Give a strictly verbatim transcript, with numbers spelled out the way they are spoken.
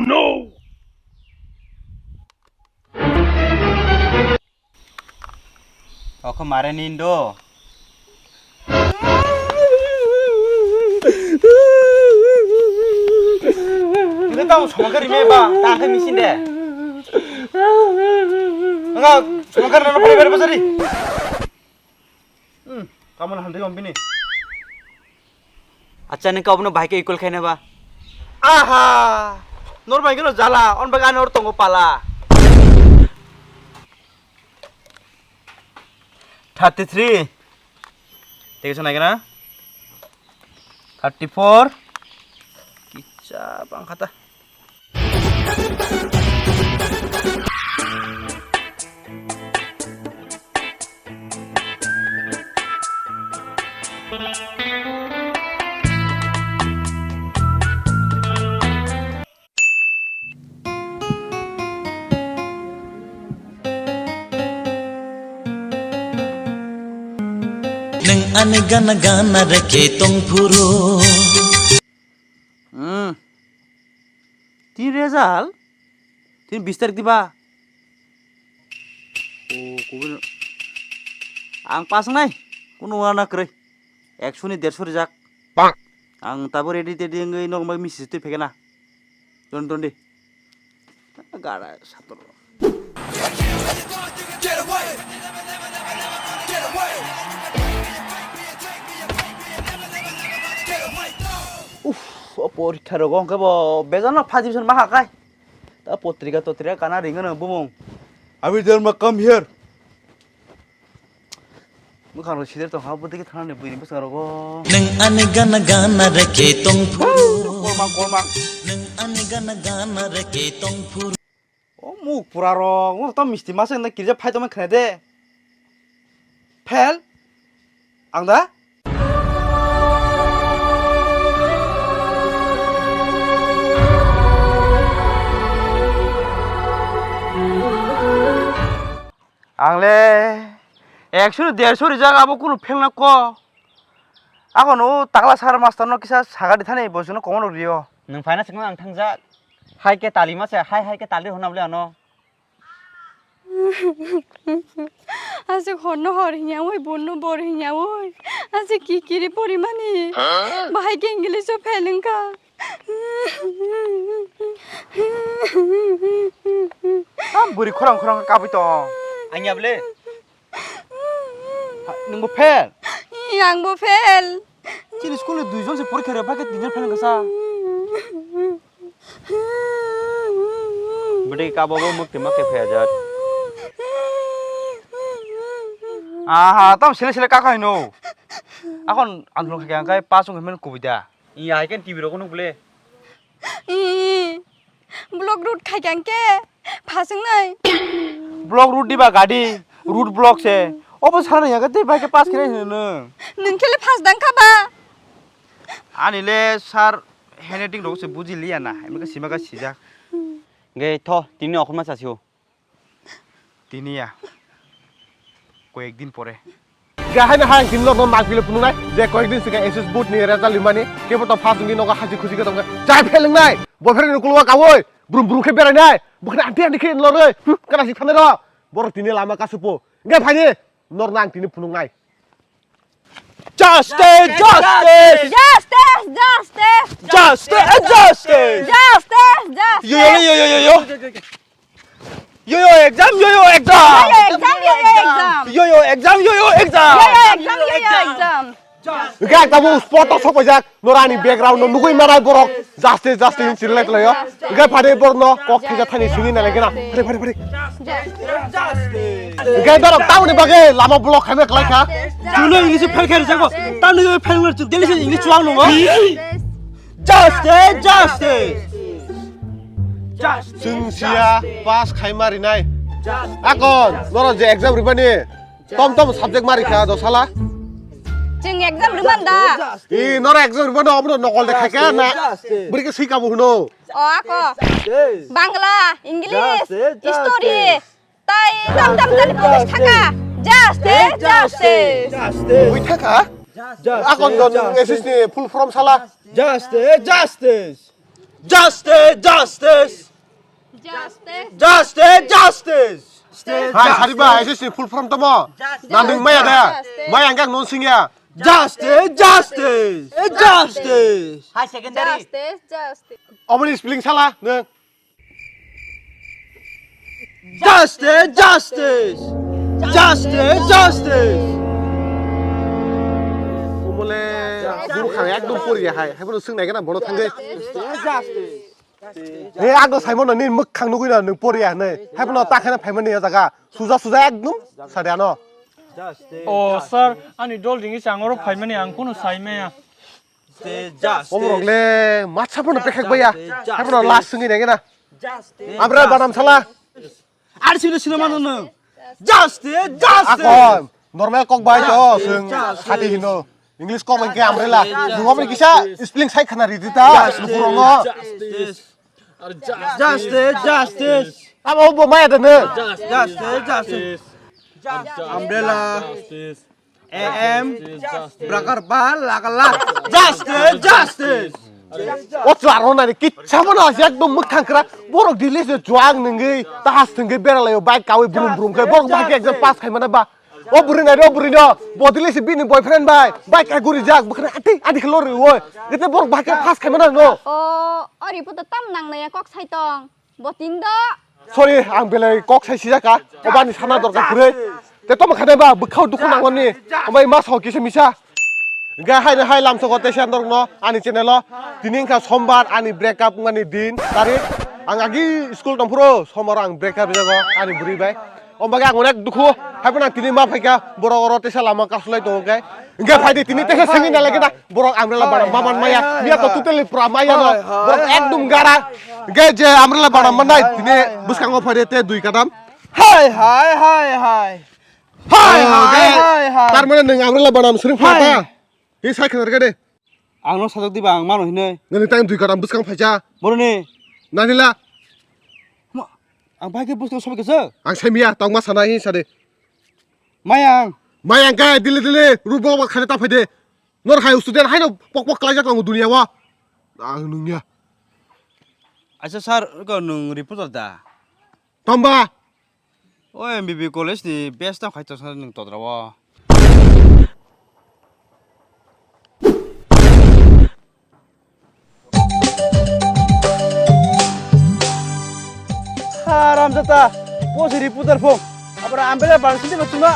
No! Oko mare nindo. Ini tahu semangka ini ba, tahu mesin deh. Enggak, semangka nana pada pada pasari. Hmm, kamu nahan deh om bini. Acha, nengka obono bahai ke equal khaina ba? Aha! Nor bai gano jala, on bai ano tongo pala. Thirty three. Tei kisa naikhe na? Thirty four. Kisa bang khata. Nwng ani gana gana rwkhe tongphuru. Hmm. Tin result? Tin bis tarik diba? O, kubun. Ang pass wngnai. Kunu wana kwrwi. Ekso ni derso rijak. Bang. Ang tabo ready tedi wngwi norok bai misi twi phekena. Ton ton di. Gara sator. Uff, o porikha rogo hwnkhe bo bejano first division ma hakai. Ta potrika totrika kana ringano bumung. Abhi Dharma, come here. Mwkhang rok sider tong ha, bwtwi khe thanani buini bwskango rogo. Nwng ani gana gana rwkhe tongphuru. Kolmang, kolmang. Nwng ani gana gana rwkhe tongphuru. O muk pura rok, o to misti masa na kirja phai tongma khna de. Phel? Ang da? Ang le ekso ni derso rijak, abo kunu phel na ko. Ako no takla sar master no kisa sagadi thani bo chwngno komo rok rio. Nwng phaina swkang ang thangjak. Hai ke talima se, hai hai ke tali hona bole ano. Aswk horno hor hinya oi, borno bor hinya oi. Aswk ki kiri porimani. Bahai ke English o fail wngkha. Am bwrwi khorang khorang kabui tong. Angya bole. Ha, nwngbo fail? Ih, angbo fail. Chini school ni duijon se porikha rwphai khe tinjon fail wngkha sa. Bwdwi kabo bo mwktwi ma khe phai ajat. Aha, tam sele sele kaka hino. Akon ang thulung kha khe ang kai pass wngkha hwnmani kubui da. Iya, hai khe T V rok nukle. Ih, block road khai khe ang khe pass wngnai. Block road diba gadi, road block se. Obo sana ya khe tei bai khe pass khe hino nwng. Nwng khe le pass dang kha ba? Ani le sir handwriting rok se buji liya na, emo khe sima khe sijak. Ge tho, tini okhorma chasio. Tini ya. Koyek din pore. Ga hai na hai tini norno mak bile phunuknai je koyek din sika S S board ni result limani kebo to first ni nogo haji khuji khe tongkha. Jai phelengnai. Bo phere ni kulwa kawoi. Brum brum khe berainai. Bo khna anti anti khe loroi. Hm, kana si thanai ro. Borok tini lama kasupo. Ga phani norno ang tini phunuknai. Justice, justice! Justice, justice! Justice, justice! Justice, justice! Yo, yo, yo, yo, yo, yo. Yo, yo, exam, yo, yo, exam! Yo, yo, exam, yo, yo, exam! Yo, yo, exam, yo, yo, exam! Yo, yo, exam, yo, yo, exam! Hwnkhe ang tabuk spot o sokpaijak, norani background no nugui manai borok, justice, justice hin chirlai tonglaio. Hwnkhe phari borokno kok thaisa thani sini nai lai gana. Phari, phari, phari. Hwnkhe norok tamoni bagwi lama block khaima kwlai kha. Chwngno English phel khe rijak bo. Tamni bagwi phel wngna chwng daily se English chuwak nungo. Justice, justice. Chwng siya pass khaima rinai. Akon, norok je exam ribani, tom tom subject ma rikha do sala. Chwng exam riman da. I, norok exam ribani, obono nokol de khaikha na. Bwrwi khe swi kabo hwno. O, ako. Justice. Bangla, English, justice, justice, history. Tai tam tam tani police thaka. Justice, justice. Justice. Ui thaka? Justice, akon don justice. S S ni full form sala. Justice, justice. Justice, justice. Justice. Justice, justice. Hai, sari ba, S S C full form tamo? Justice. Na nwng maya da? Justice. Maya ang kak non singya. Justice, justice. Justice. High secondary. Justice, justice. Omoni spelling sala, nwng. Justice, justice. Justice, justice. Omole, guru khang ekdom poriya hai. Hai bono swng nai gana bono thangwi. Justice. He, ang do saimano ni mwkhang nugwi na nwng poriya hinwi. Haiphano ta kheno phaimani ya jaga. Suja suja ekdom sadiano. O sir, ani dol ringwi changoro phaimani ang kono saimaya. Omorok le matsa phano pekhak baya. Haiphano last swngwi nai gana. Amra banam sala. Ari sino sino mano nwng. Justice, justice. Ako, normal kok bai to, Justice, swng justice. Sati hino. English kok bai ke umbrella. Justice. Nwng omo ni kisa spelling sai khana ridi ta, Justice. Lukurok no. Justice. Justice, justice. Abo bo maya da ne. Justice, justice. Umbrella. A M, brakar ba, laka lak. Justice, justice. O chwla rw nani kitsa mano, ekdom mwkhang kwra. Borok Delhi se chuang nungwi, tahas thwngwi beralaio, bike kawi brum brum khe. Borok bahai khe exam pass khai mano ba. O bwrwi nai, o bwrwi no, bo Delhi se bini boyfriend bai, bike kai guri jak, bwkhani ati, ati khe lori oi. Gete borok bahai khe pass khai mano no. O, o report tam nang naya kok sai tong. Botin do. Sorry, ang belai kok sai sijak ka. Obani sana dorkar kwrwi. Te tamo khade ba bwkhao dukhu nangmani. Obai ma sao kisa misa. Ga hai hai lamsogo te sian dorkno ani channel o. Tini wngkha sombar ani break up wngmani din tarik. Ang agi school tongphuru sombar ang break up jago ani bwrwi bai. Omo bagwi ang onek dukhu, haiphano ang tini ma phaikha, borok oro teisa lama kasulai tongo khe. Hingkhe phaidi tini teisa sengwi nalai khe da, borok umbrella bana ma man maya, miya to totally pura maya no, borok ekdum gara. Hingkhe je umbrella bana mannai, tini bwskango phaidi te dui kadam. Hai, hai, hai, hai. Hai, hai, hai, hai. Tar mane nwng umbrella bana swrwng pha ta. Tini sai khwnar khe de. Ang no sajak diba ang mano hinoi. Nani tang dui kadam bwskang phaisa. Boroni. Nani la. Ma, ang bai khe bwskang sobai khe se. Ang sai miya, tang ma sana hin sade. Mayang. Mayang khe dili dili, ru bok bok khani ta phaide. Nor hai student hai no pok pok klaijak tongo dunia o. Ang nungya. Acha sir, ko nung reporter da? Tamba. O M B B college ni best tang khai tongsa nung todra o. Haram jata, bo se reporter phone. Abra ambela bang sini ba chunga.